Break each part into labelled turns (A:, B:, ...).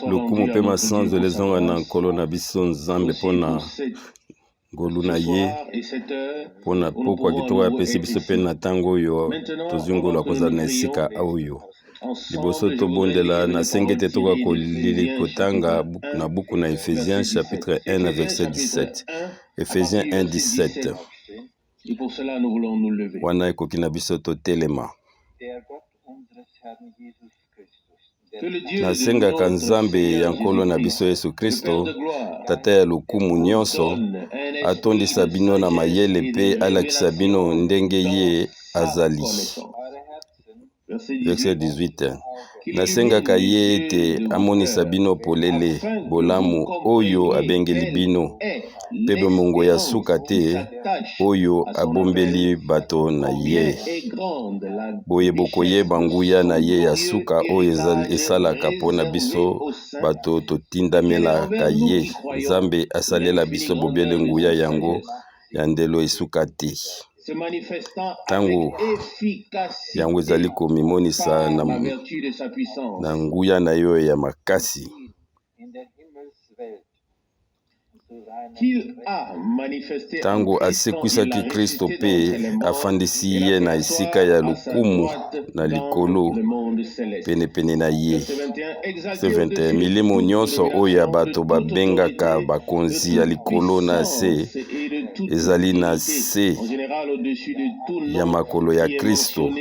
A: Lokumu mpe masanzoli ezonga na Nkolo na biso Nzambe mpo na ngolu na ye, mpo na pokwa kitoko apesi biso mpe na ntango oyo tozwi ngolu ya kozala na esika oyo. Liboso tobondela, nasengi ete tokoka kolili kotanga na buku na Ephésiens chapitre 1 na verset 17. Ephésiens 1 17. Wana ekoki na biso totelema. Nasengaka Nzambe ya Nkolo na biso Yesu Kristo, Tata ya lokumu nyonso, atondisa bino na mayele mpe alakisa bino ndenge ye azali. Verset 18. Nasengaka ye ete amonisa bino polele bolamu oyo abengeli bino mpe bomengo ya suka te oyo abombeli bato na ye. Boye bokoyeba nguya na ye ya suka oyo esalaka mpo na biso bato totindamelaka ye. Nzambe asalela biso bobele nguya yango ya ndelo esuka te. Ntango yango ezali komimonisa na nguya na yo ya makasi. Ntango asekwisaki Kristo mpe afandisi ye na esika ya lokumu na likolo penepene na ye. 21 milimo nyonso oyo ya bato babengaka bakonzi ya likolo na se ezali na se ya makolo ya Kristo.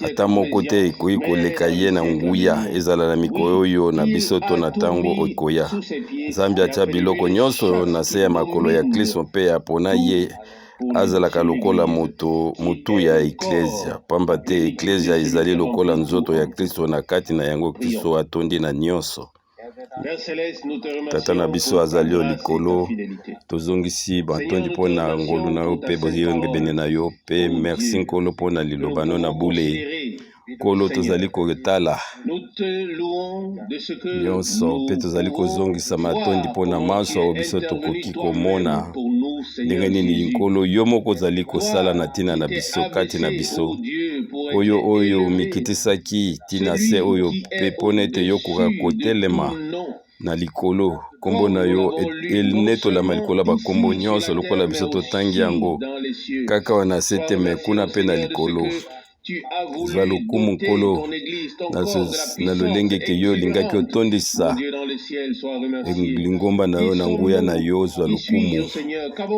A: Ata moko te ekoki koleka ye na nguya, ezala na mikolo oyo na biso to na ntango ekoya. Nzambe atya biloko nyonso na se ya makolo ya Kristo mpe apona ye azalaka lokola moto motu ya eklezia, pamba te eklezia ezali lokola nzoto ya Kristo, na kati na yango Kristo atondi na nyonso. Tata na biso azali o likolo, tozongisi batondi mpo na ngolu na yo mpe boyengebene na yo, mpe merci Nkolo mpo na liloba no na bule. Nkolo, tozali kotala nyonso mpe tozali kozongisa matondi mpo na manso oyo biso tokoki komona ndenge nini Nkolo yo moko ozali kosala na ntina na biso kati na biso, oyo oyo omikitisaki ntina se oyo mpe mpo na ete yo okoka kotelema na likolo nkombo na yo enetolama likolo ya bakombo nyonso lokola biso totangi yango kaka wana se te me kuna mpe na likolo. Zwa lokumu, Nkolo, na lolenge ke yo olingaki otondisa lingomba na yo na nguya na yo. Zwa lokumu.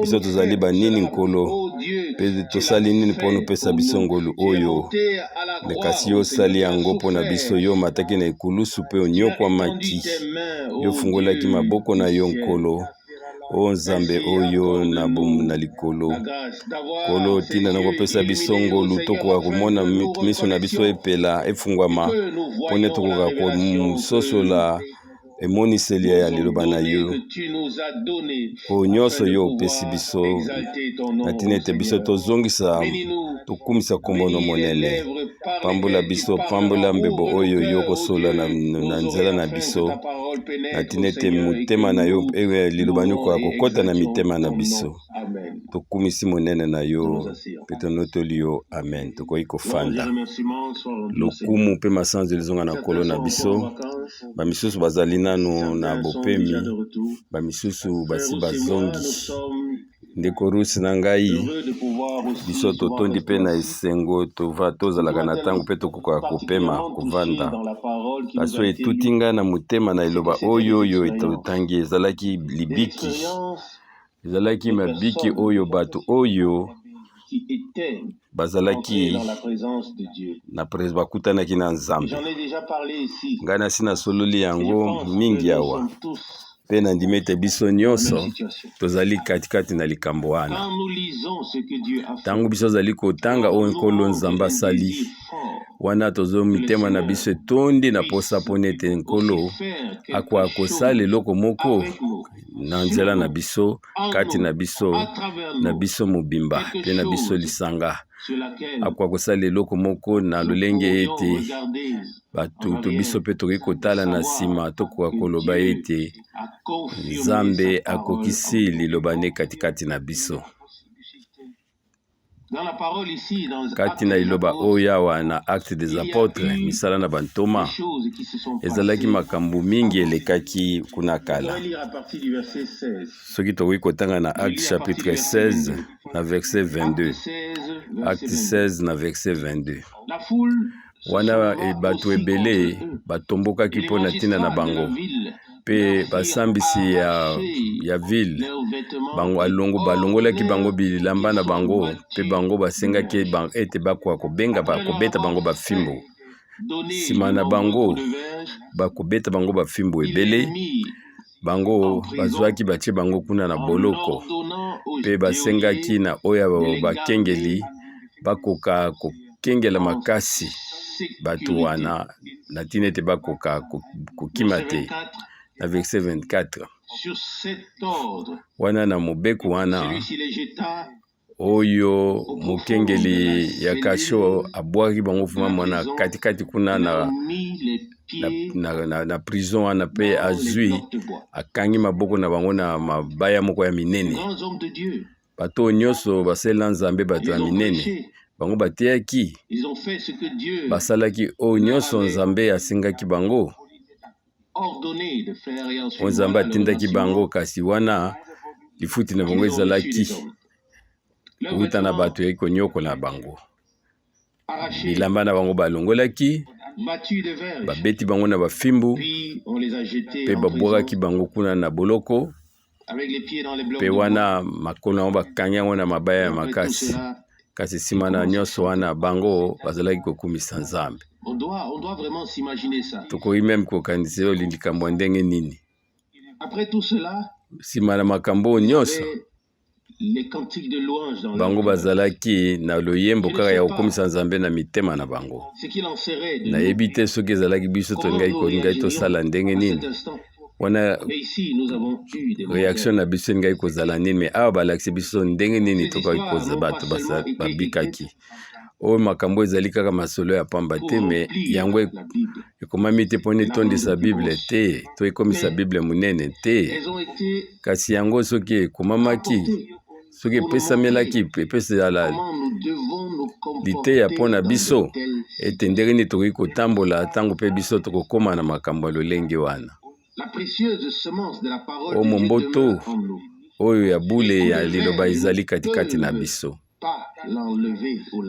A: Biso tozali banini, Nkolo, mpe tosali nini mpo na opesa biso ngolu oyo? Kasi yo osali yango mpo na biso. Yo omataki na ekulusu mpe onyokwamaki. Yo ofungolaki maboko na yo, Nkolo. O Nzambe oyo na bomu na likolo, Nkolo, tinda na kopesa biso ngolu tokoka komona miso na biso epela efungwama mpo nde tokoka kososola emoniseli ya liloba na yo oyo nyonso yo opesi biso na ntina ete biso tozongisa tokumisa nkombo no monene. Pambola biso, pambola mbebo oyo yo kosolola na, na nzela na biso na ntina ete motema na yo eh, liloba na yo ekoka kokɔta na mitema na biso. Tokumisi monene na yo mpe tonotoli yo. Amen. Tokoki kofanda. Lokumu mpe masanzoli ezonga na Nkolo na biso. Bamisusu bazali nanu na bopemi, bamisusu basi bazongi. Ndeko Rusi na ngai, biso totondi mpe na esengo tova tozalaka na ntango mpe tokokaka kopema kovanda. Kasi oyo etuti ngai na motema na eloba oyo oyo totangi ezalaki libiki, ezalaki mabiki oyo bato oyo bazalaki na bakutanaki na Nzambe. Ngai nasi nasololi yango mingi awa. Mpe nandimi ete biso nyonso tozali katikati na likambo wana. Ntango biso tozali kotanga oyo Nkolo Nzambe asali wana, tozo mitema na biso etondi na posa mpona ete Nkolo akoka kosala eloko moko na nzela na biso, kati na biso, na biso mobimba mpe na biso lisanga. Akoka kosala eloko moko na lolenge ete bato to biso mpe tokoki kotala na nsima, tokoka koloba ete Nzambe akokisi liloba nde katikati na biso. Kati na liloba oyo awa na Actes des Apotres, misala na bantoma, ezalaki makambo mingi elekaki kuna kala. Soki tokoki kotanga na Actes chapitre 16 na verset 22. Actes 16 na verset 22. Wana bato ebele batombokaki mpo na ntina na bango mpe basambisi ya ville bango alongo balongolaki bango bilamba na bango mpe bango basengaki ete bakoka kobenga kobeta bango bafimbo. Nsima na bango bakobeta bango bafimbo ebele, bango bazwaki batie bango kuna na boloko mpe basengaki na oyo bakengeli bakoka kokengela makasi bato wana na ntina ete bakoka kokima te. Na verset 24, wana na mobeko wana oyo mokengeli ya kasho abwaki bango vraiment mwana katikati kuna na prison wana, mpe azwi akangi maboko na bango na mabaya moko ya minene. Bato nyonso basalela Nzambe, bato ya minene, bango bateyaki, basalaki oyo nyonso Nzambe asengaki bango, oyo Nzambe atindaki bango. Kasi wana lifuti na bango ezalaki kowuta na bato yaki konyokola bango. Bilamba na bango balongolaki, babeti bango na bafimbu mpe babwakaki bango kuna na boloko, mpe wana makolo yango bakangi yango na mabaya ya makasi. Kasi nsima na nyonso wana, bango bazalaki kokumisa Nzambe. Tokoki même kokanisa oyo likambo ya ndenge nini. Nsima na makambo oyo nyonso, bango bazalaki na loyembo kaka ya kokumisa Nzambe na mitema na bango. Nayebi te soki ezalaki biso, tolingai kolingai tosala ndenge nini wana, réaction na biso elingai kozala nini. Mais awa balakisi biso ndenge nini tokoki kozala bato babikaki. Oyo makambo ezali kaka masolo ya pamba te, mais yango ekomami te mpona etondisa Bible te to ekomisa Bible monene te. Kasi yango soki ekomamaki, soki epesamelaki, epesala liteya mpo na biso ete ndenge nini tokoki kotambola ntango mpe biso tokokóma na makambo ya lolenge wana. O momboto oyo ya bule ya liloba ezali katikati na biso.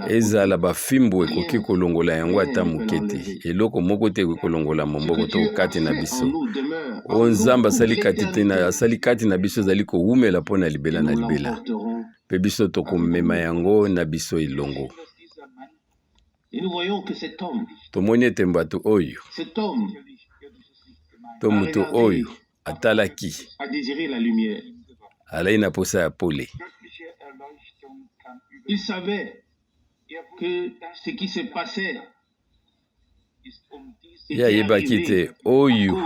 A: Ezala bafimbu ekoki kolongola yango ata moke te. Eloko moko te ekoki kolongola momboto to kati na biso. Oyo Nzambe asali kati te asali kati na biso ezali kowumela mpo na libela na libela, mpe biso tokomema yango na biso elongo. Tomoni ete bato oyo to moto oyo atalaki alai na posa ya pole.
B: Il savait que ce qui se passait
A: Ye ayebaki te oyo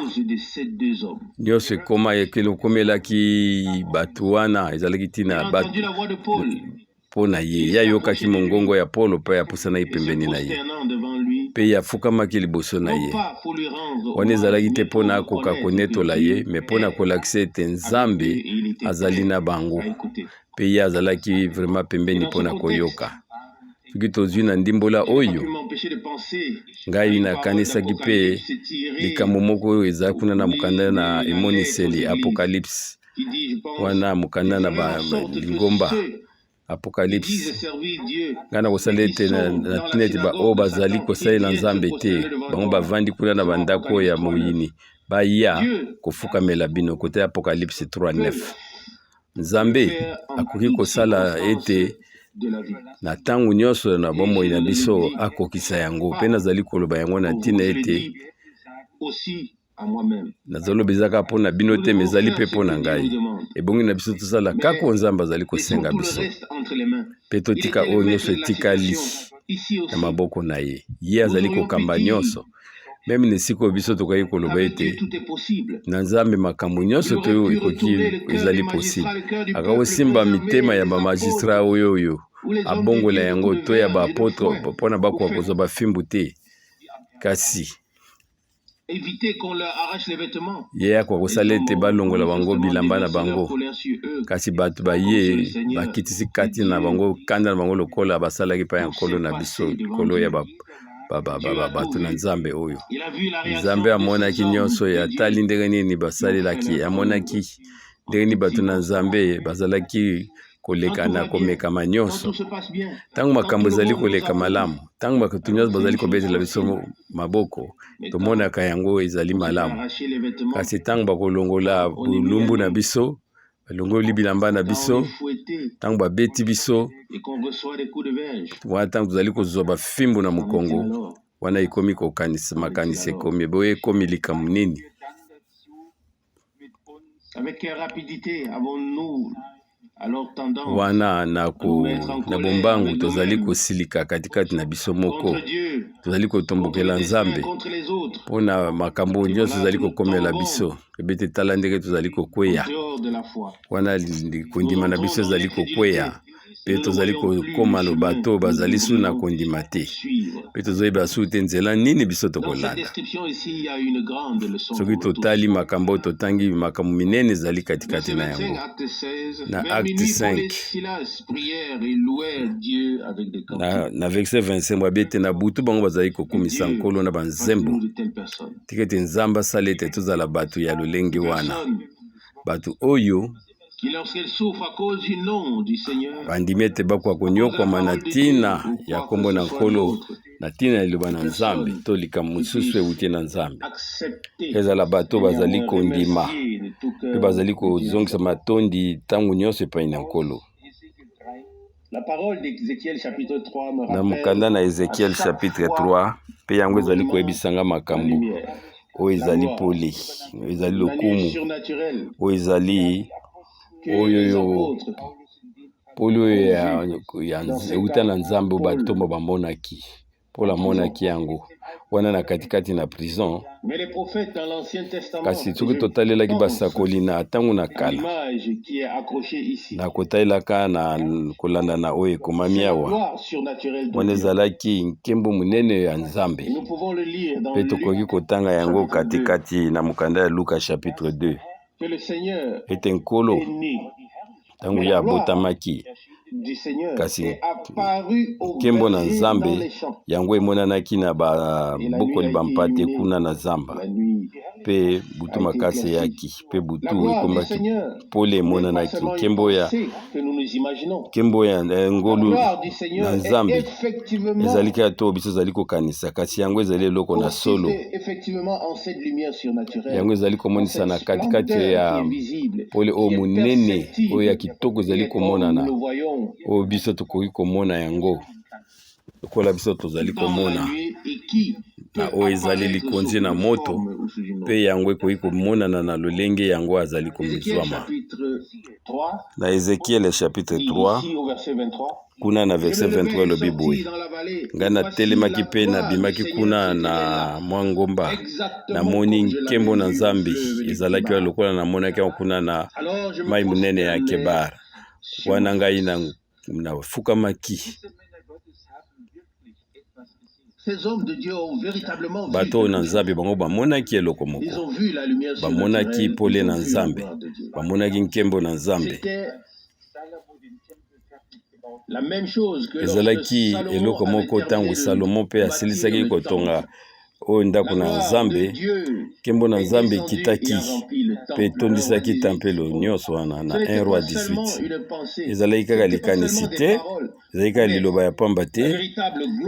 A: nyonso ekoma ekomelaki bato wana ezalaki ntina mpo na ye. Ye ayokaki mongongo ya Polo mpe apusanaki pembeni na ye mpe ye afukamaki liboso na ye. Wana ezalaki te mpo na akoka konetola ye, mais mpo na kolakisa ete Nzambe azali na bango mpe ye azalaki vraiment pembeni mpo na koyoka. Soki tozwi na ndimbola oyo, ngai nakanisaki mpe likambo moko oyo eza kuna na mokanda na Emoniseli, Apocalypse, wana mokanda na lingomba Apocalypse. Ngai na kosala ete na ntina ete baoyo bazali kosalela Nzambe te, bango bavandi kuna na bandako ya moyini, baya kofukamela bino. Kote Apocalypse 3:9, Nzambe akoki kosala ete na ntango nyonso na bomoi na biso akokisa yango. Mpe nazali koloba yango na ntina ete nazoloba eza kaka mpo na bino te, mais ezali mpe mpo na ngai. Ebongi na biso tosala kaka oyo Nzambe azali kosenga biso mpe totika oyo nyonso etikali na maboko na ye. Ye azali kokamba nyonso, même na esika oyo biso tokoki koloba ete na Nzambe makambo nyonso to ekoki ezali possible. Akosimba mitema ya bamagistrat oyo abongola yango to ya baapôtre mpona bakoka kozwa bafimbu te. Kasi Ye akoka kosala ete balongola bango bilamba na bango, kasi bato baye bakitisi kati na bango kanda na bango lokola basalaki epai ya Nkolo na biso likolo ya bato na Nzambe oyo. Nzambe amonaki nyonso, atali ndenge nini basalelaki, amonaki ndenge nini bato na Nzambe bazalaki koleka na komekama nyonso. Ntango makambo ezali koleka malamu, ntango bato nyonso bazali kobetela biso maboko, tomonaka yango ezali malamu. Kasi ntango bakolongola bolumbu na biso, balongoli bilamba na biso, ntango babeti biso, wana ntango tozali kozwa bafimbu na mokongo, wana ekomi kokanisa makanisi ekomi boye, ekomi likambo nini?
B: Avec quelle rapidité avons-nous alors tendance
A: Wana na bombangu tozali kosilika katikati na biso moko, tozali kotombokela Nzambe mpo na makambo nyonso ezali kokomela biso. Ebete tala ndenge tozali kokweya wana, kondima na biso ezali kokweya mpe tozali kokóma lo bato bazali su na kondima te, mpe tozoyeba su te nzela nini biso tokolanda. Soki totali makambo oyo totangi, makambo minene ezali katikati na yango. Na Acte 5 na verset 25, babi ete na butu bango bazali kokumisa Nkolo na banzembo. Tika ete Nzambe asala ete tozala bato ya lolenge wana, bato oyo bandimi ete bakoka konyokwama na ntina ya nkombo na Nkolo, na ntina ya liloba na Nzambe to likambo mosusu euti na Nzambe. Ezala bato bazali kondima mpe bazali kozongisa matondi ntango nyonso epai na Nkolo. Na mokanda na Ezekiel chapitre 3, mpe yango ezali koyebisanga makambo oyo ezali pole, oyo ezali lokumu, oyo ezali oyo pole oyo euta na Nzambe, oyo batomba bamonaki. Paul amonaki yango wana na katikati na prison. Kasi soki totalelaki basakoli na ntango na kala, na kotalelaka na kolanda na oyo ekomami awa, wana ezalaki nkembo monene ya Nzambe, mpe tokoki kotanga yango katikati na mokanda ya Luka chapitre 2, ete Nkolo ntango ye abotamaki, kasi nkembo na Nzambe yango emonanaki na babokoli bampate kuna na zamba, mpe butu makasi eyaki mpe butu ekombaki, pole emonanaki. Nkembo ya ngolu na Nzambe ezali kaka to biso ezali kokanisa, kasi yango ezali eloko na solo. Yango ezali komonisa na katikati ya pole oyo monene, oyo ya kitoko ezali komonana, oyo biso tokoki komona yango lokola biso tozali komona na oyo ezali likonzi na moto, mpe yango ekoki komonana na lolenge yango azali komizwama. Na Ezekiel chapitre 3 kuna na verset 23, elobi boye: "Ngai natelemaki mpe nabimaki kuna na mwa ngomba, namoni nkembo na Nzambe ezalaki wana lokola namonaki yango kuna na mai monene ya Kebar. Wana ngai nafukamaki." Bato oyo na Nzambe, bango bamonaki eloko moko, bamonaki pole na Nzambe, bamonaki nkembo na Nzambe. Ezalaki eloko moko ntango Salomo mpe asilisaki kotonga oyo ndako na Nzambe, nkembo na Nzambe ekitaki mpe etondisaki tempelo nyonso wana na 1 Roi 18. Ezalaki kaka likanisi te, ezalaki kaka liloba ya pamba te,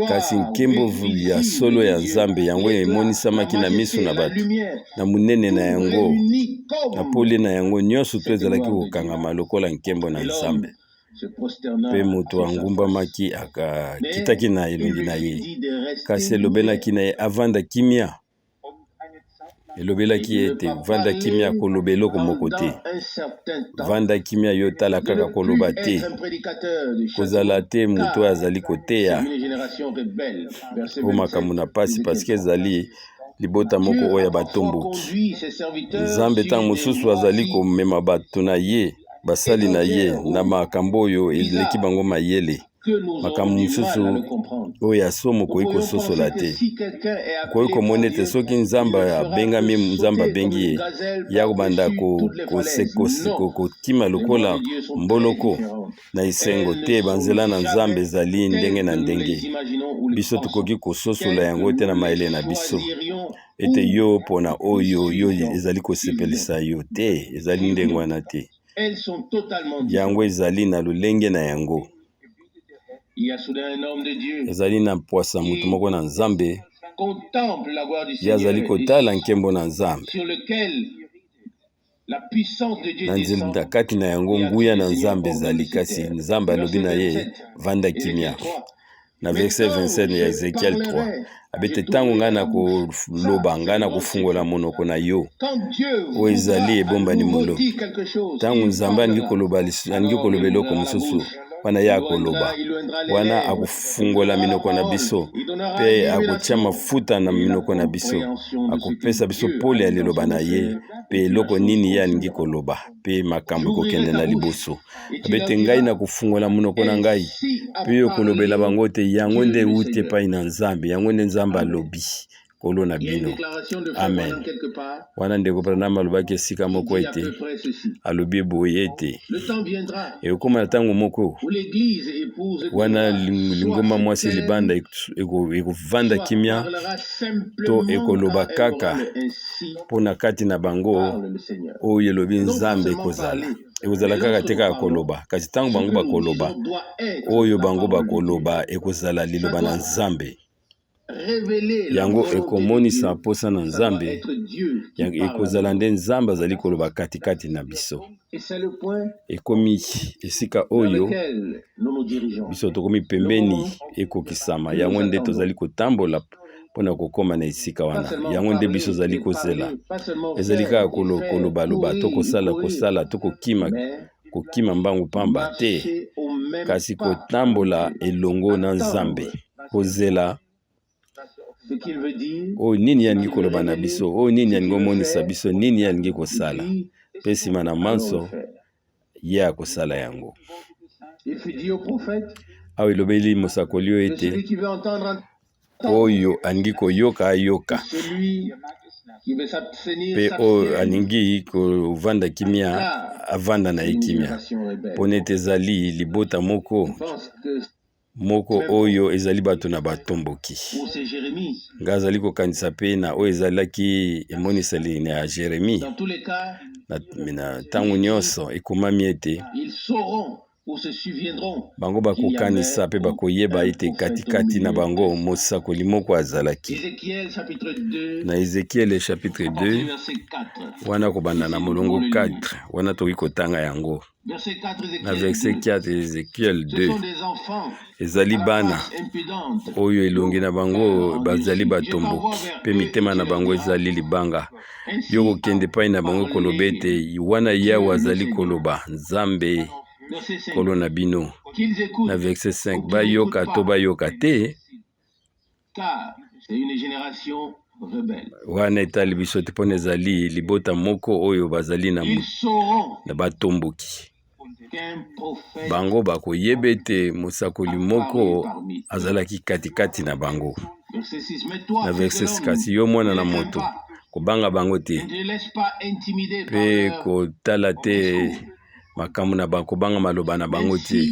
A: kasi nkembo ya solo ya Nzambe yango emonisamaki na miso na bato, na monene na yango, na pole na yango nyonso to ezalaki kokangama lokola nkembo na Nzambe. Mpe moto angumbamaki, akitaki na elongi na ye. Kasi elobelaki na ye avanda kimia, elobelaki ye ete: "Vanda kimia, koloba eloko moko te, vanda kimia, yo tala kaka, koloba te, kozala te moto oyo azali koteya o makambo na pasi, parce que ezali libota moko oyo ya batomboki." Nzambe ntango mosusu azali komema bato na ye, basali na ye, na makambo oyo eleki bango mayele. Makambo mosusu oyo ya somo okoki kososola te. Okoki komona ete soki Nzambe abengami, Nzambe abengi ye, ye akobanda kokima lokola mboloko na esengo te. Banzela na Nzambe ezali ndenge na ndenge. Biso tokoki kososola yango te na mayele na biso. Ete yo pona oyo yo ezali kosepelisa yo te, ezali ndenge wana te. Yango ezali na lolenge na yango. Ezali na mpwasa moto moko na Nzambe, ye azali kotala nkembo na Nzambe. Na nzela kati na yango nguya na Nzambe ezali, kasi Nzambe alobi na ye, vanda kimia. Na verset 27 ya Ezekiel 3, abete ntango ngai nakoloba, ngai nakofungola monoko na yo, oyo ezali ebombani molo. Ntango Nzambe alingi koloba, alingi koloba eloko mosusu, wana ye akoloba, wana akofungola minoko na biso mpe akotia mafuta na minoko na biso, akopesa biso pole ya liloba na ye mpe eloko nini ye alingi koloba, mpe makambo ekokende na liboso. Abete ngai nakofungola monoko na ngai mpe yo okolobela bango te, yango nde euti epai na Nzambe, yango nde Nzambe alobi. Nkolo na bino. Amen. Wana ndeko Branham alobaki esika moko ete alobi boye ete ekokoma na ntango moko wana lingomba mwasi libanda ekovanda kimia to ekoloba kaka mpo na kati na bango oyo elobi Nzambe ekozala. Ekozala kaka te kaka koloba, kasi ntango bango bakoloba, oyo bango bakoloba ekozala liloba na Nzambe. Yango ekomonisa mposa na Nzambe, ekozala nde Nzambe azali koloba katikati na biso. Ekomi esika oyo biso tokomi pembeni ekokisama. Yango nde tozali kotambola mpo na kokoma na esika wana. Yango nde biso tozali kozela. Ezali kaka kolobaloba to kosala kosala to kokima kokima mbangu pamba te, kasi kotambola elongo na Nzambe, kozela oyo nini ye alingi koloba na biso, oyo nini alingi komonisa biso, nini ye alingi kosala, mpe nsima na manso ye akosala yango. Awa elobeli mosakoli oyo ete oyo alingi koyoka ayoka, mpe oyo alingi kovanda kimia avanda na ye kimia, mpo nete ezali libota moko moko oyo ezali bato na batomboki. Ngai azali kokanisa mpe na oyo ezalaki emoniseli ya Jeremie. Na ntango nyonso ekomami ete bango bakokanisa mpe bakoyeba ete katikati na bango mosakoli moko azalaki. Na Ezekiele chapitre 2, wana kobanda na molongo 4, wana tokoki kotanga yango. Na verset 4, Ezekiel 2, ezali bana oyo elongi na bango bazali batomboki mpe mitema na bango ezali libanga. Yo kokende epai na bango koloba ete wana Yawe azali koloba, Nzambe Nkolo na bino. Na verset 5, bayoka to bayoka te, wana etali biso te, mpona ezali libota moko oyo bazali na, na batomboki. Bango bakoyeba ete mosakoli moko azalaki katikati na bango. Na verset, kasi yo mwana na moto, kobanga bango te mpe kotala te makambo na bango, kobanga maloba na bango te.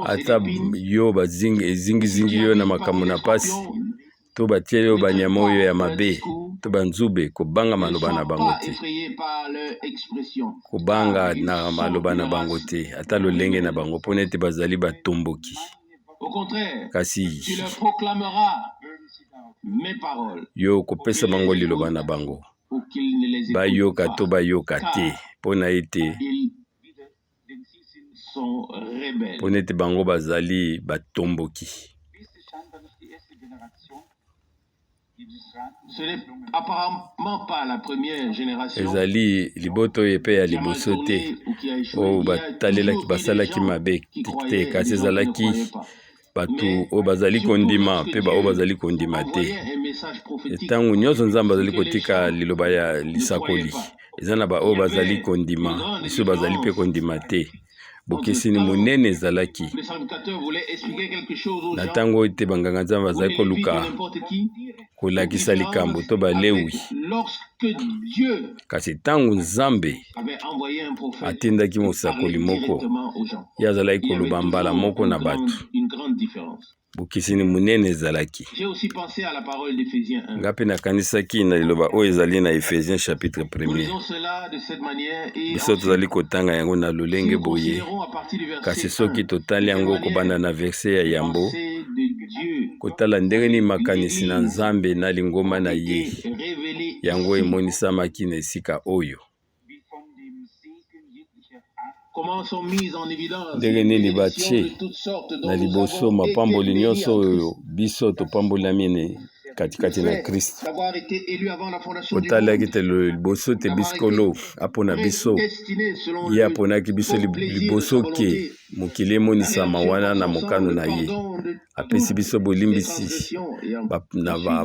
A: Ata yo ezingizingi yo na makambo na pasi, to batie yo banyama oyo ya mabe to banzube, kobanga maloba na bango te, kobanga na maloba na bango te, ata lolenge na bango, mpo ete bazali batomboki. Kasi yo okopesa bango liloba na bango, bayoka to bayoka te, mpo na ete mpo nete bango bazali batomboki. Ezali libota oyo epe ya liboso te oyo batalelaki basalaki mabe te, kasi ezalaki bato oyo bazali kondima mpe baoyo bazali kondima te. Ntango nyonso Nzambe azali kotika liloba ya lisakoli, eza na baoyo bazali kondima, biso bazali mpe kondima te. Bokeseni monene ezalaki na ntango oyo ete banganga-nzambe bazali koluka kolakisa likambo to Balewi. Kasi ntango Nzambe atindaki mosakoli moko, ye azalaki koloba mbala moko na bato. Bokeseni monene ezalaki. Nga mpe nakanisaki na liloba oyo ezali na Ephésiens chapitre 1er. Biso tozali kotanga yango na lolenge boye, kasi soki totali yango kobanda na verse ya yambo, kotala ndenge nini makanisi na Nzambe na lingomba na ye yango emonisamaki na esika oyo. Ndenge nini batie na liboso mapamboli nyonso oyo biso topambolami katikati na Kristo. Otalaki te liboso te bisikolo apona biso, ye aponaki biso liboso ke mokili emonisama wana na mokano na ye. Apesi biso bolimbisi na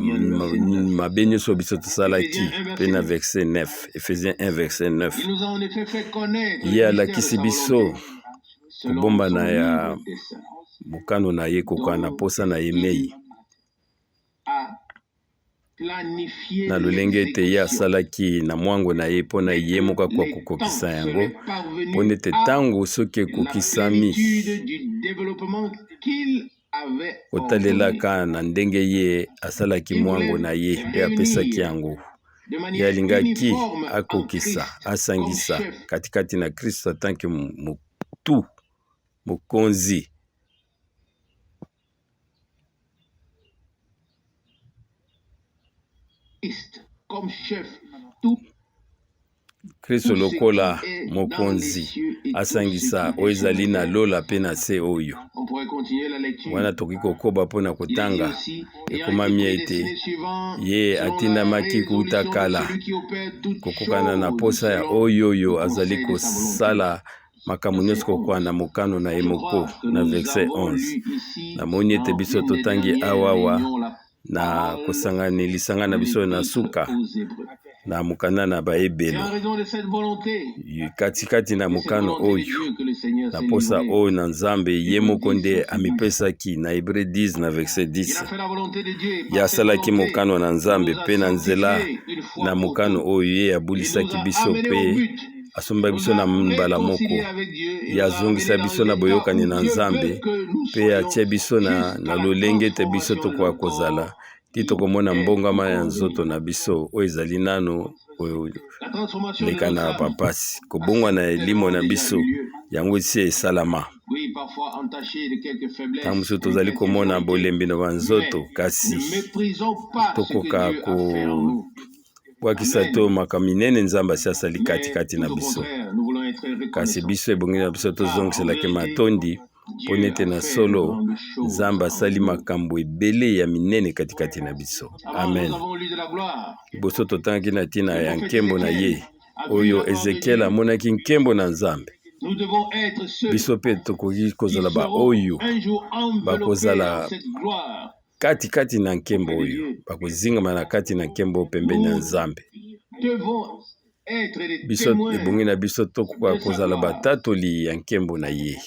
A: mabe nyonso biso tosalaki. Mpe na verset 9, Ephésiens 1 verset 9, ye alakisi biso kobombana ya mokano na ye kokoka na posa na ye mei, na lolenge ete ye asalaki na mwango na ye mpo na ye moko akoka kokokisa yango, mpo ete ntango soki ekokisami, kotalelaka na ndenge ye asalaki mwango na ye mpe apesaki yango, ye alingaki akokisa, asangisa katikati na Kristo atanke motu mokonzi. Kristo lokola mokonzi asangisa oyo ezali na lola mpe na se oyo. Wana tokoki kokoba mpo na kotanga, ekomami ete ye atindamaki kouta kala kokokana na posa ya oyo oyo azali kosala makambo nyonso kokoka na mokano na ye moko. Na verset 11, namoni ete biso totangi awawa na kosangani lisanga na biso na suka na mokanda na Baebele, katikati na mokano oyo na posa oyo na Nzambe ye moko nde amipesaki na Hebre 10 na verset 10. Ye asalaki mokano na Nzambe mpe na nzela na mokano oyo ye abulisaki biso mpe asombaki biso na mbala moko. Ye azongisa biso na boyokani na Nzambe mpe atie biso na, na lolenge ete biso tokoka kozala ti tokomona mbongama ya nzoto na biso oyo ezali nano koleka na bampasi. Kobongwana ya elimo na biso yango esi esalama. Ntango mosusu tozali komona bolembi na banzoto, kasi tokoka ko bwakisa to makambo minene Nzambe asi asali katikati na biso. Kasi biso ebongi na biso tozongiselaki matondi mpo nete na solo Nzambe asali makambo ebele ya minene katikati na biso. Amen. Liboso totangaki na ntina ya nkembo na ye oyo Ezekiel amonaki nkembo na Nzambe. Biso mpe tokoki kozala baoyo bakozala kati kati na nkembo oyo, bakozingama na kati na nkembo pembeni ya Nzambe. Biso ebongi na biso tokoka kozala batatoli ya nkembo na ye.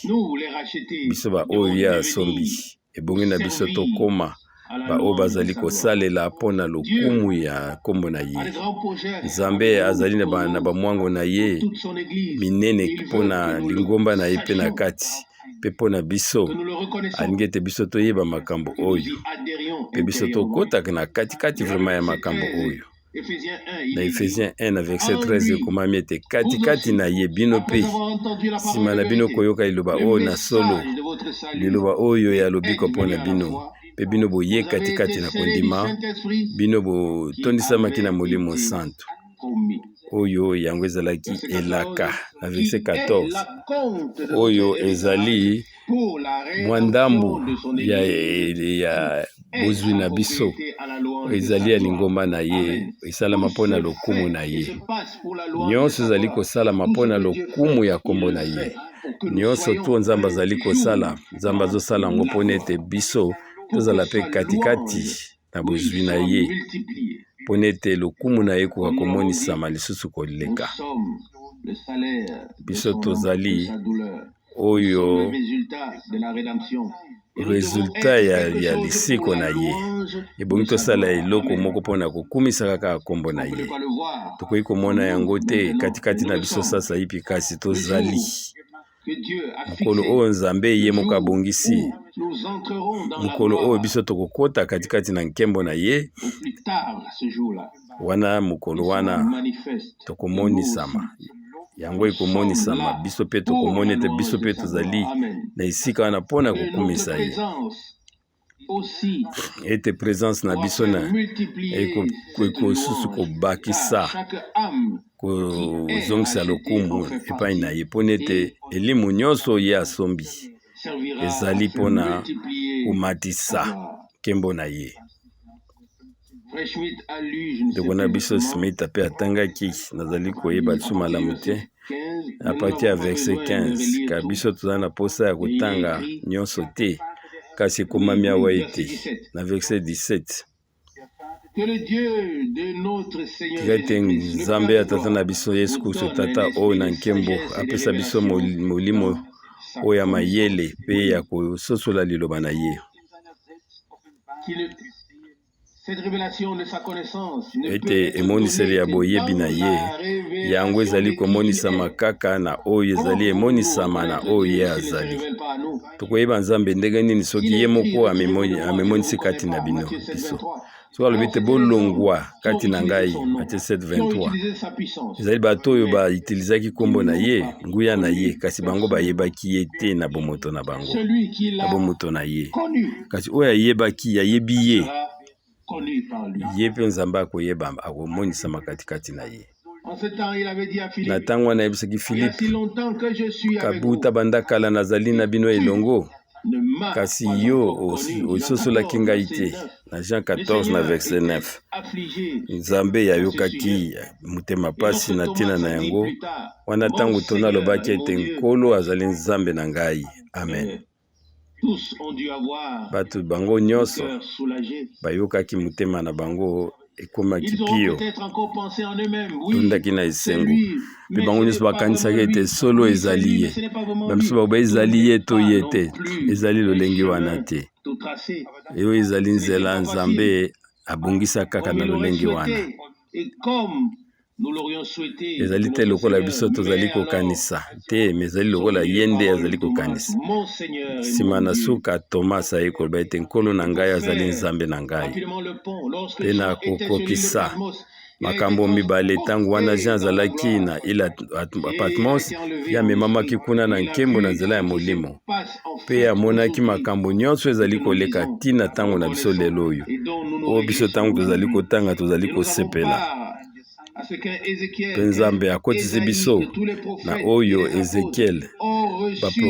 A: Biso baoyo ye asombi, ebongi na biso tokoma baoyo bazali kosalela mpo na lokumu ya nkombo na ye. Nzambe azali na bamwango na ye minene mpo na lingomba na ye mpe na kati mpe mpo na biso. Alingi ete biso toyeba makambo oyo mpe biso tokotaka na katikati vrema ya makambo oyo. Na Ephésiens 1 na verset 13 ekomami ete katikati na ye bino mpe nsima na bino koyoka liloba oyo na solo, liloba oyo ya lobiko mpo na bino, mpe bino boye katikati na kondima, bino botondisamaki na Molimo Santu. Oyo yango ezalaki elaka na verset 14, oyo ezali mwa ndambu ya, ya bozwi na biso, ezali ya lingomba na ye, esalama mpo na lokumu na ye. Nyonso ezali kosalama mpo na lokumu ya nkombo na ye. Nyonso to Nzambe azali kosala, Nzambe azosala yango mpo ete biso tozala mpe katikati na bozwi na ye, mpo ete lokumu na ye ekoka komonisama lisusu koleka. Biso tozali Oyo resultat ya lisiko na ye. Ebongi tosala eloko moko mpona kokumisa kaka nkombo na ye. Tokoki komona yango te katikati na biso sasa ipi, kasi tozali mokolo oyo Nzambe ye moko abongisi, mokolo oyo biso tokokota katikati na nkembo na ye. Wana mokolo wana tokomonisama, yango ekomonisama, biso mpe tokomona ete biso mpe tozali na esika wana mpona kokumisa ye, ete présence na biso na ekosusu kobakisa kozongisa lokumu epai na ye, mpona ete elimu nyonso ye asombi ezali mpona komatisa nkembo na ye. Ndeko na biso Smith mpe atangaki, nazali koyeba lisusu malamu te, à partir ya verset 15. Ka biso toza na posa ya kotanga nyonso te, kasi ekomami awa ete na verset 17: "Tika ete Nzambe ya Tata na biso Yesu Kristo, Tata oyo na nkembo, apesa biso molimo oyo ya mayele mpe ya kososola liloba na ye, ete emoniseli ya boyebi na ye yango ezali komonisama kaka na oyo ezali emonisama na oyo ye azali. Tokoyeba Nzambe ndenge nini soki ye moko amemonisi kati na bino biso? Soki alobi te: 'Bolongwa kati na ngai', Matthieu 7:23. Ezali bato oyo bautilisaki nkombo na ye, nguya na ye, kasi bango bayebaki ye te na bomoto na bango, na bomoto na ye. Kasi oyo ayebaki, ayebi ye, ye mpe Nzambe akoyeba, akomonisama katikati na ye. Na ntango wana ayebisaki Filipe: "Kabuta banda kala nazali na bino elongo, kasi yo ososolaki ngai te", na Jean 14 na verset 9. Nzambe ayokaki motema pasi na ntina na yango wana ntango Toma alobaki ete: "Nkolo azali Nzambe na ngai." Amen. Bato bango nyonso bayokaki motema na bango ekomaki pio, tondaki na esengo, mpe bango nyonso bakanisaki ete solo ezali ye. Bamisu baloba ezali ye to ye te. Ezali lolenge wana te. Oyo ezali nzela Nzambe abongisa kaka na lolenge wana. Ezali te lokola biso tozali kokanisa te, mais ezali lokola ye nde azali kokanisa. Nsima na suka, Thomas aye koloba ete: "Nkolo na ngai azali Nzambe na ngai." Mpe na kokokisa makambo mibale, ntango wana Jean azalaki na île Patmos, ye amemamaki kuna na nkembo na nzela ya molimo, mpe amonaki makambo nyonso ezali koleka ntina ntango na biso lelo oyo, oyo biso ntango tozali kotanga tozali kosepela. Mpe Nzambe akotisi biso na oyo Ezekiel,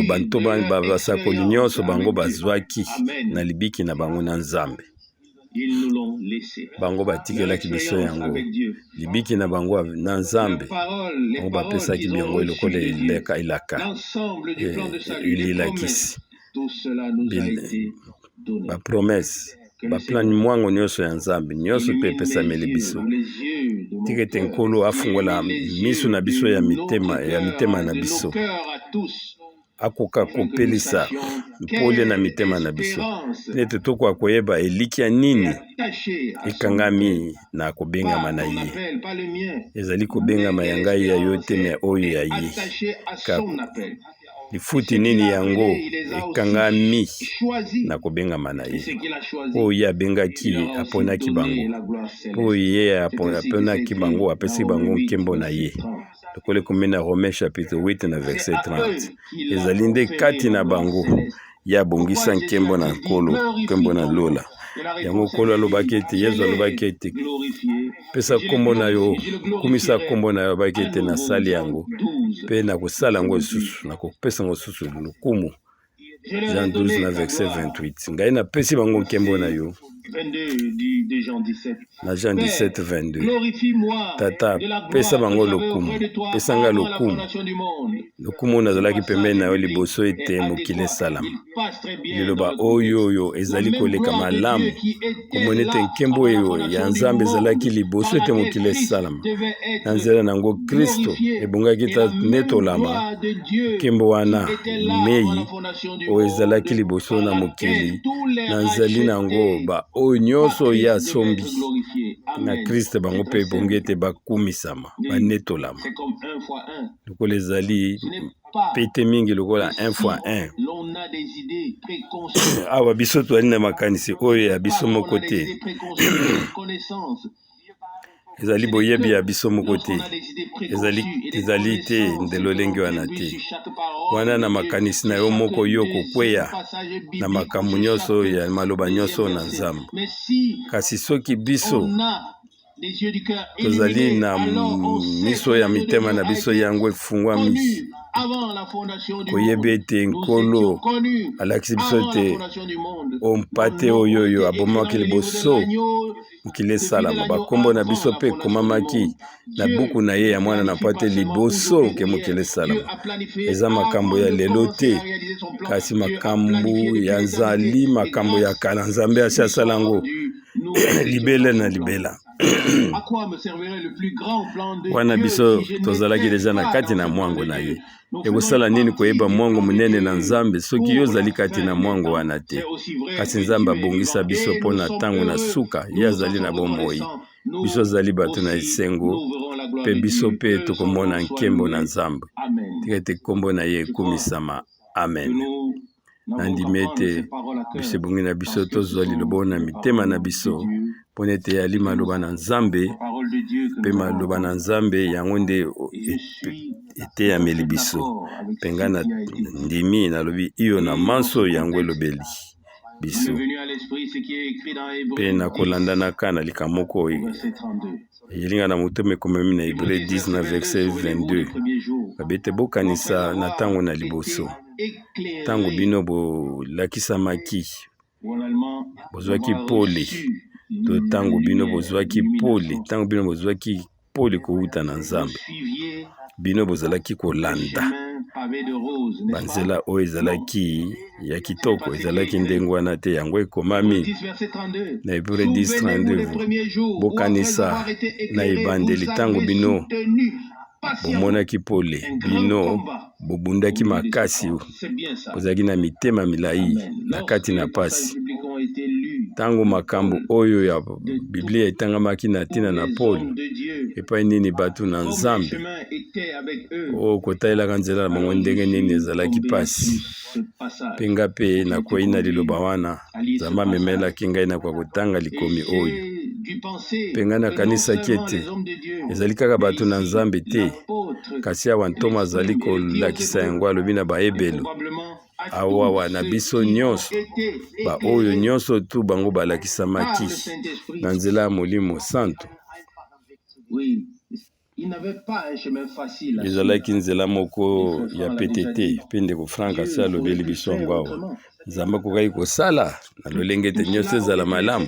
A: banto basakoli nyonso bango bazwaki na libiki na bango na Nzambe. Bango batikelaki biso yango, libiki na bango na Nzambe. Bango bapesaki yango lokola elaka, elilakisi bapromesses, baplan mwango nyonso ya Nzambe nyonso mpe epesameli biso. Tika ete Nkolo afungola miso na biso ya mitema na biso, akoka kopelisa mpole na mitema na biso, ete tokoka koyeba elikya nini ekangami na kobengama na ye. Ezali kobengama ya ngai, ya yo te, mais oyo ya ye. Lifuti nini yango ekangami na kobengama na ye? Oyo ye abengaki, aponaki bango. Oyo ye aponaki bango, apesi bango nkembo na ye, lokola ekomi na Romain chapitre 8 na verset 30. Ezali nde kati na bango ye abongisa nkembo na Nkolo, nkembo na lola. Yango Nkolo alobaki ete, Yesu alobaki ete: "Pesa nkombo na yo, kumisa nkombo na yo." Alobaki ete: "Nasali yango mpe nakosala yango lisusu, nakopesa yango lisusu lokumu", Jean 12 na verset 28. "Ngai napesi bango nkembo na yo." Na Jean 17, 22. Tata, pesa bango lokumu, pesa ngai lokumu, lokumu oyo nazalaki pembeni na yo liboso ete mokili esalama. Liloba oyo oyo ezali koleka malamu komona ete nkembo oyo ya Nzambe ezalaki liboso ete mokili esalama. Na nzela na yango Kristo ebongaki netolama nkembo wana mei oyo ezalaki liboso na mokili na nzeli na yango baoyo nyonso ye asombi na Kristo bango mpe ebongi ete bakumisama banetolama lokola ezali pete mingi lokola 1 fois 1. Awa biso tozali na makanisi oyo ya biso moko te, ezali boyebi ya biso moko te, ezali, ezali te nde lolenge wana te. Wana na makanisi na yo moko yo kokweya na makambo nyonso ya maloba nyonso na Nzambe. Kasi soki biso tozali na miso ya mitema na biso yango efungwami koyeba ete Nkolo alakisi biso ete o mpate oyo oyo abomaki liboso mokili esalama, bakombo na biso mpe ekomamaki na buku na ye ya mwana na mpate liboso ke mokili esalama. Eza makambo ya lelo te, kasi makambo ya nzali makambo ya kala. Nzambe asi asala yango libela na libela. Wana biso tozalaki deja na kati na mwango na ye. Ekosala nini koyeba mwango monene na Nzambe soki yo ozali kati na mwango wana te? Kasi Nzambe abongisa biso mpo na ntango na suka. Ye azali na bomoi, biso azali bato na esengo, mpe biso mpe tokomona nkembo na Nzambe. Tika ete nkombo na ye ekumisama. Amen. Nandimi ete biso ebongi na biso tozwa liloba oyo na mitema na biso, mpo na ete eyali maloba na Nzambe, mpe maloba na Nzambe yango nde eteyameli biso. Mpe ngai na ndimi, nalobi iyo na manso yango elobeli biso. Mpe na kolandanaka na likambo moko eyeli ngai na motema, ekomami na Hebre 10 na verset 22, babi ete bokanisa na ntango na liboso, ntango bino bolakisamaki, bozwaki pole, to ntango bino bozwaki pole, ntango bino bozwaki pole kowuta na Nzambe, bino bozalaki kolanda banzela oyo ezalaki ya kitoko. Ezalaki ndenge wana te, yango ekomami na Hebre 10:32. Bokanisa na ebandeli, ntango bino bomonaki pole, bino bobundaki makasi, bozalaki na mitema milai na kati na pasi. Ntango makambo oyo ya Biblia etangamaki na ntina na Paul, epai nini bato na Nzambe oyo kotalelaka nzela na bango ndenge nini ezalaki pasi. Mpe nga mpe nakwei na liloba wana Nzambe amemelaki ngai na kwa kotanga likomi oyo. Mpe ngai nakanisaki ete ezali kaka bato na Nzambe te, kasi awa ntoma azali kolakisa yango, alobi na Baebele awawa na biso nyonso, baoyo nyonso tu bango balakisamaki na nzela ya Molimo Santu. Ezalaki nzela moko ya pete te, mpe ndeko Frank asi alobeli biso yango awa. Nzambe akokaki kosala na lolenge ete nyonso ezala malamu,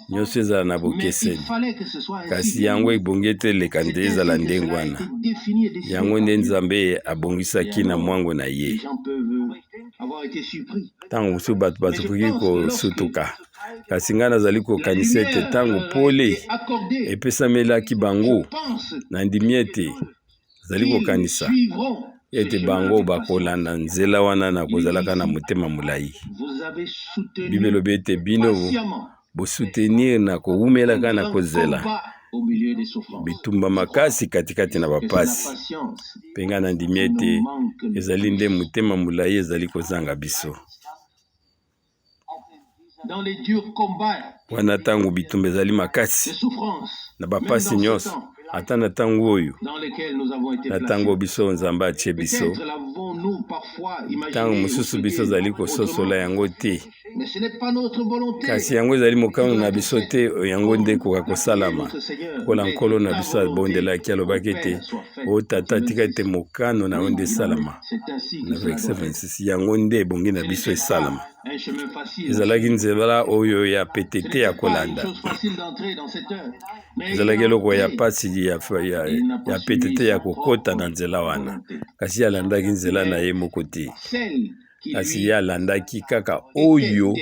A: nyonso ezala na bokeseni, kasi yango ebongi ete eleka nde ezala ndenge wana. Yango nde Nzambe abongisaki na mwango na ye. Ntango mosusu bato bakoki kosutuka, kasi ngai nazali kokanisa ete ntango pole epesamelaki bango, nandimi ete nazali kokanisa ete bango bakolanda nzela wana na kozalaka na motema molai. Biblia elobi ete bino bosoutenir na kowumelaka na kozela bitumba makasi katikati na bapasi. Mpe ngai nandimi ete ezali nde motema molai ezali kozanga biso. Wana ntango bitumba ezali makasi na bapasi nyonso, ata na ntango oyo, na ntango biso Nzambe atie biso, ntango mosusu biso ozali kososola yango te, kasi yango ezali mokano na biso te, yango nde ekoka kosalama. Lokola Nkolo na biso abondelaki, alobaki ete, O Tata, tika ete mokano na yo nde esalama. Na verset 26, yango nde ebongi na biso esalama. Ezalaki nzela oyo ya pete te ya kolanda. Ezalaki eloko ya mpasi ya pete te ya kokota na nzela wana, kasi ye alandaki nzela na ye moko te, kasi ye alandaki kaka oyo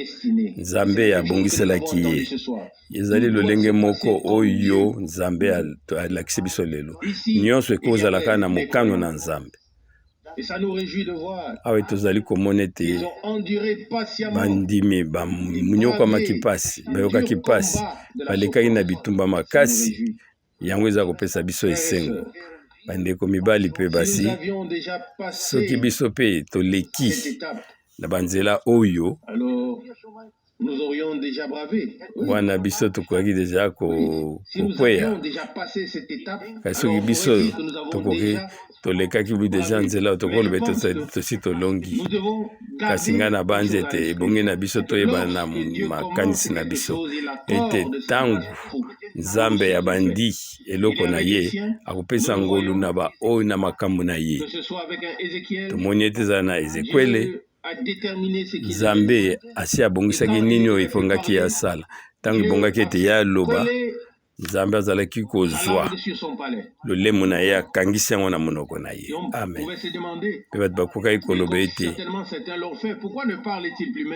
A: Nzambe abongiselaki ye. Ezali lolenge moko oyo Nzambe alakisi biso lelo. Nyonso ekozala kaka na mokano na Nzambe. Awa tozali komona ete bandimi banyokwamaki mpasi, bayokaki mpasi, balekaki na bitumba makasi. Yango eza kopesa biso esengo. Bandeko mibali mpe basi, soki biso mpe toleki na banzela oyo, wana biso tokokaki deja kokweya. Kasi soki biso tokoki tolekaki deja nzela, tokoloba ete tosi tolongi. Kasi ngai nabanzi ete ebongi na biso toyeba na makanisi na biso ete ntango Nzambe abandi eloko na ye, akopesa ngolu na baoyo na makambo na ye. Tomoni ete ezala na Ezekwele, Nzambe asi abongisaki nini oyo efongaki ye asala. Ntango ebongaki ete ye aloba, Nzambe azalaki kozwa lolemo na ye, akangisi yango na monoko na ye. Amen. Mpe bato bakokaki koloba ete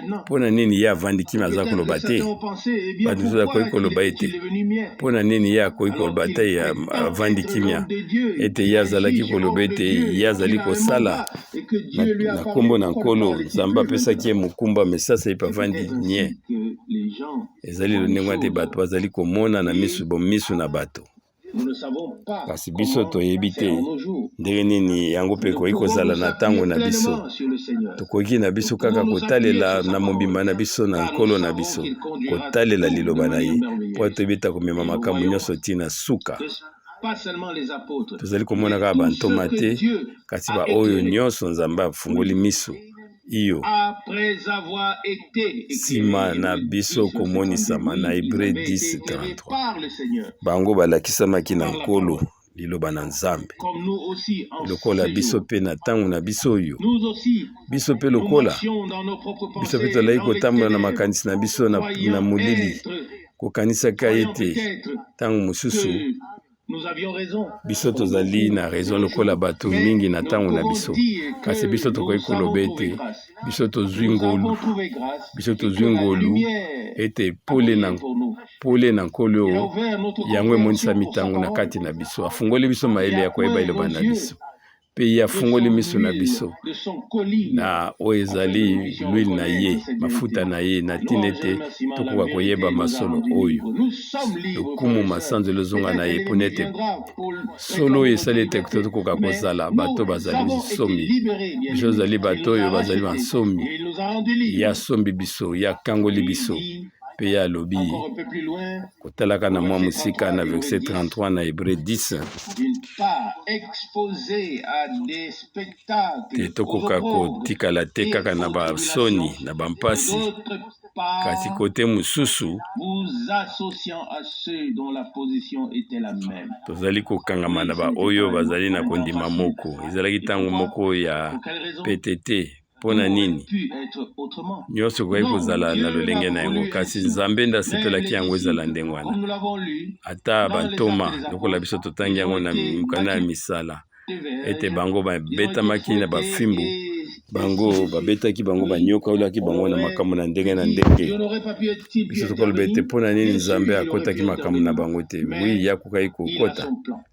A: mpo na nini ye avandi kimia aza koloba te. Bato mosusu akoki koloba ete mpo na nini ye akoki koloba te, avandi kimia, ete ye azalaki koloba ete ye azali kosala na nkombo na Nkolo. Nzambe apesaki ye mokumba, me sasa ye mpe avandi nye. Ezali lolenge wana te bato bazali komona na miso bomiso na bato. Kasi biso toyebi te ndenge nini yango mpe ekoki kozala na ntango na biso. Tokoki na biso kaka kotalela na mobimba na biso na Nkolo na biso, kotalela liloba na ye, mpo toyebi ete akomema makambo nyonso tii na suka. Tozali komona kaka bantoma te, kasi baoyo nyonso Nzambe afungoli miso. Iyo, nsima na biso komonisama na Hebre 10:33, bango balakisamaki na Nkolo, Liloba na Nzambe, lokola biso mpe na ntango na biso oyo, biso mpe lokola biso mpe tozalaki kotambola na makanisi na biso na molili, kokanisaka ete ntango mosusu biso tozali na raison lokola bato mingi na ntango na biso, kasi biso tokoki koloba ete biso tozwi ngolu, biso tozwi ngolu ete pole na Nkolo yango emonisami ntango na kati na biso. Afungoli biso mayele ya koyeba liloba na biso, mpe ye afungoli miso na biso na oyo ezali l'huile na ye, mafuta na ye, na ntina ete tokoka koyeba masolo oyo. Lokumu masanzoli ezonga na ye, mpona ete solo oyo esali ete tokoka kozala bato bazali nsomi. Biso tozali bato oyo bazali bansomi. Ye asombi biso, ye akangoli biso, mpe ye alobi Kotalaka na mwa mosika na verset 33 na Hebre 10, te tokoka kotikala te kaka na basoni na bampasi, kasi kote mosusu tozali kokangama na baoyo bazali na kondima moko. Ezalaki ntango moko ya pete te. Mpo na nini? Nyonso ekoki kozala na lolenge na yango, kasi Nzambe nde asepelaki yango ezala ndenge wana. Ata bantoma, lokola biso totangi yango na mokanda ya Misala, ete bango babetamaki na bafimbu, bango babetaki bango, banyokolaki bango na makambo na ndenge na ndenge. Biso tokoloba ete mpo na nini Nzambe akotaki makambo na bango te? Wi, ye akokaki kokota,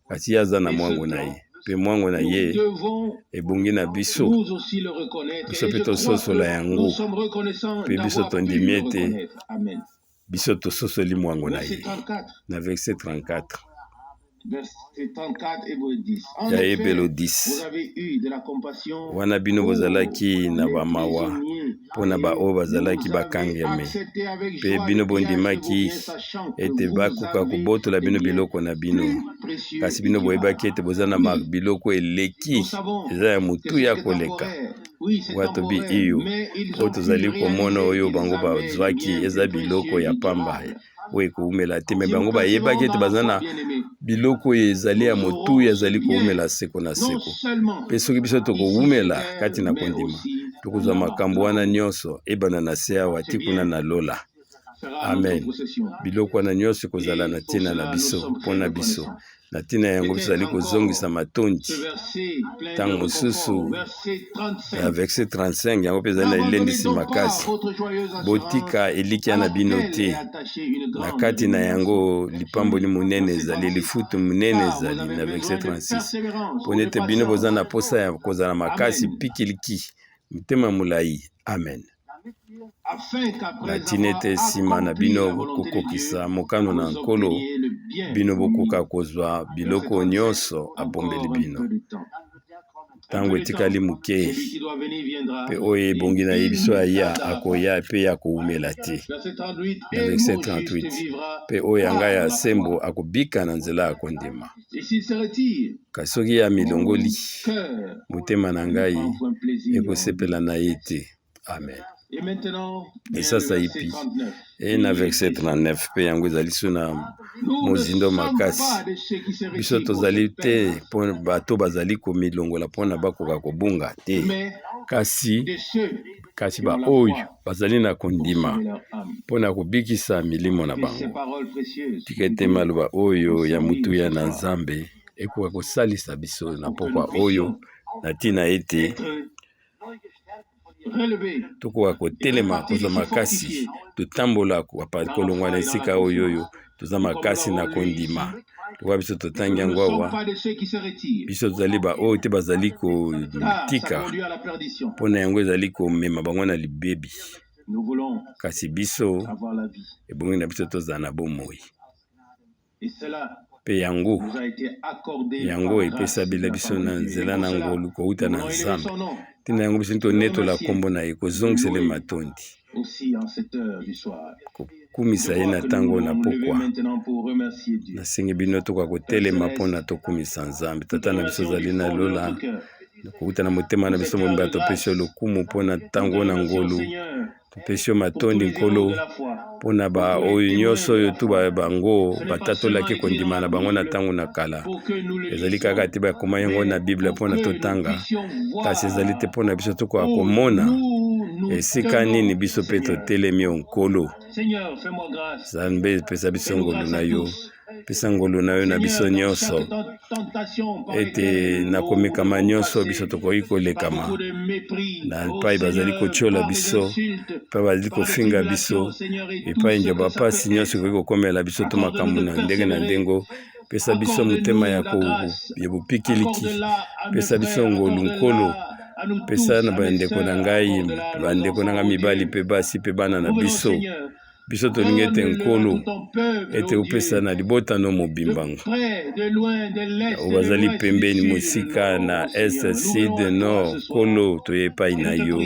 A: kasi ye aza na mwango na ye. Mpe mwango na ye ebongi na biso, biso mpe tososola yango, mpe biso tondimi ete biso tososoli mwango na ye. Na verset 34 ya Ebelo 10, wana bino bozalaki na bamawa mpo na baoyo bazalaki bakangemi, mpe bino bondimaki ete bakoka kobotola bino biloko na bino, kasi bino boyebaki ete boza na biloko eleki eza ya motuya koleka. Watobi iyo, oyo tozali komona oyo bango bazwaki eza biloko ya pamba oyo ekoumela te, me bango bayebaki ete baza na biloko oyo ezali ya motuya, ezali koumela seko na seko. Mpe soki biso tokoumela kati na kondima, Tokozwa makambo wana nyonso ebanda na se awa ti kuna na lola. Amen. Biloko wana nyonso ekozala na ntina na biso, mpo na biso. Na ntina yango biso tozali kozongisa matondi. Ntango mosusu na verset 35 yango mpe ezali na elendisi makasi. Botika elikya na bino te. Na kati na yango lipamboli monene ezali, lifutu monene ezali na verset 36. Mpo ete bino boza na posa ya kozala makasi pikiliki, motema molai. Amen. Na ntina ete nsima na bino kokokisa mokano na Nkolo, bino bokoka kozwa biloko nyonso abombeli bino. Ntango etikali moke, mpe oyo ebongi na ye biso aya akoya mpe ya kowumela te. Na verset 38, mpe oyo ya ngai ya sembo akobika na nzela ya kondima. Kasi soki ye amilongoli, motema na ngai ekosepela na ye te. Amen. Esasaipi e na verset 39 mpe yango ezali so na mozindo makasi. Biso tozali te mpo bato bazali komilongola mpona bakoka kobunga te, kasi baoyo bazali na kondima mpo na kobikisa milimo na bango. Tika ete maloba oyo ya motuya na Nzambe ekoka kosalisa biso na pokwa oyo na ntina ete tokoka kotelema kozwa makasi totambola kolongwa na esika oyo oyo toza makasi na kondima lokola biso totangi yango awa biso tozali baoyo te bazali kotika mpo na yango ezali komema bango na libebi kasi biso ebongi na biso tozala na bomoi Mpe yango, yango epesabela biso na nzela na ngolu kouta na Nzambe. Ntina yango biso tonetola nkombo na ye, kozongisela ye matondi, kokumisa ye na ntango na pokwa. Nasengi bino tokoka kotelema mpo na tokumisa Nzambe. Tata na biso ozali na lola, kouta na motema na biso mobimba topesi yo lokumu mpo na ntango na ngolu. Topesi yo matondi Nkolo mpo na baoyo nyonso oyo tu bango batatolaki kondima na bango na ntango na kala. Ezali kaka te bakoma yango na Biblia mpo na totanga, kasi ezali te mpo na biso tokoka komona esika nini biso mpe totelemi, o Nkolo. Nzambe, pesa biso ngolu na yo. Pesa ngolu na yo na biso nyonso, ete na komekama nyonso biso tokoki kolekama na epai bazali kotyola biso, epai bazali kofinga biso, epai nde bapasi nyonso ekoki kokomela biso to makambo na ndenge na ndenge. Pesa biso motema ya bopikiliki, pesa biso ngolu Nkolo, pesa na bandeko na ngai, bandeko na ngai mibali mpe basi mpe bana na biso. Biso tolingi ete Nkolo ete opesa na libota no mobimba oyo bazali pembeni mosika na est, sud, nord. Nkolo, toye epai na yo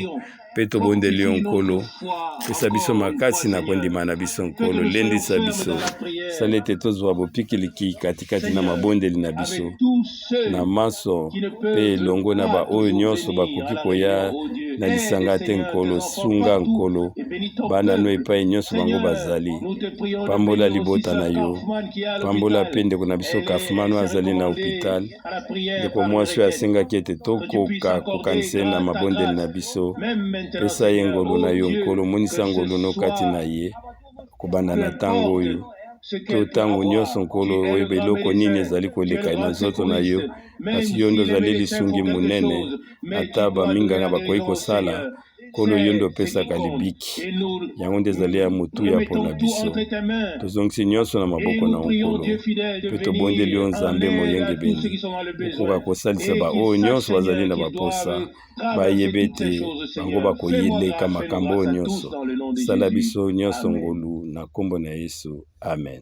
A: mpe tobondeli yo Nkolo, pesa biso makasi na kondima na biso Nkolo, lendisa biso, sala ete tozwa bopikiliki katikati na mabondeli na biso na manso mpe elongo na baoyo nyonso bakoki koya na lisanga te. Nkolo, sunga Nkolo bana no epai nyonso bango bazali. Pambola libota na yo, pambola mpe ndeko na biso Kaufman oyo azali na hopital, ndeko mwasi oyo asengaki ete tokoka kokanisa ye na mabondeli na biso. Pesa ye ngolu na yo Nkolo, monisa ngolu no kati na ye kobanda na ntango oyo to ntango nyonso. Nkolo, oyeba eloko nini ezali koleka na nzoto na yo, kasi yo nde ozali lisungi monene. Ata baminganga bakoki kosala, Nkolo, yo nde opesaka libiki. Yango nde ezali ya motuya mpo na biso. Tozongisi nyonso na maboko na yo Nkolo, mpe tobondeli yo Nzambe moyengebeni, okoka kosalisa baoyo nyonso bazali na baposa, bayeba ete bango bakoyeleka makambo oyo nyonso. Sala biso nyonso ngolu na nkombo na Yesu. Amen.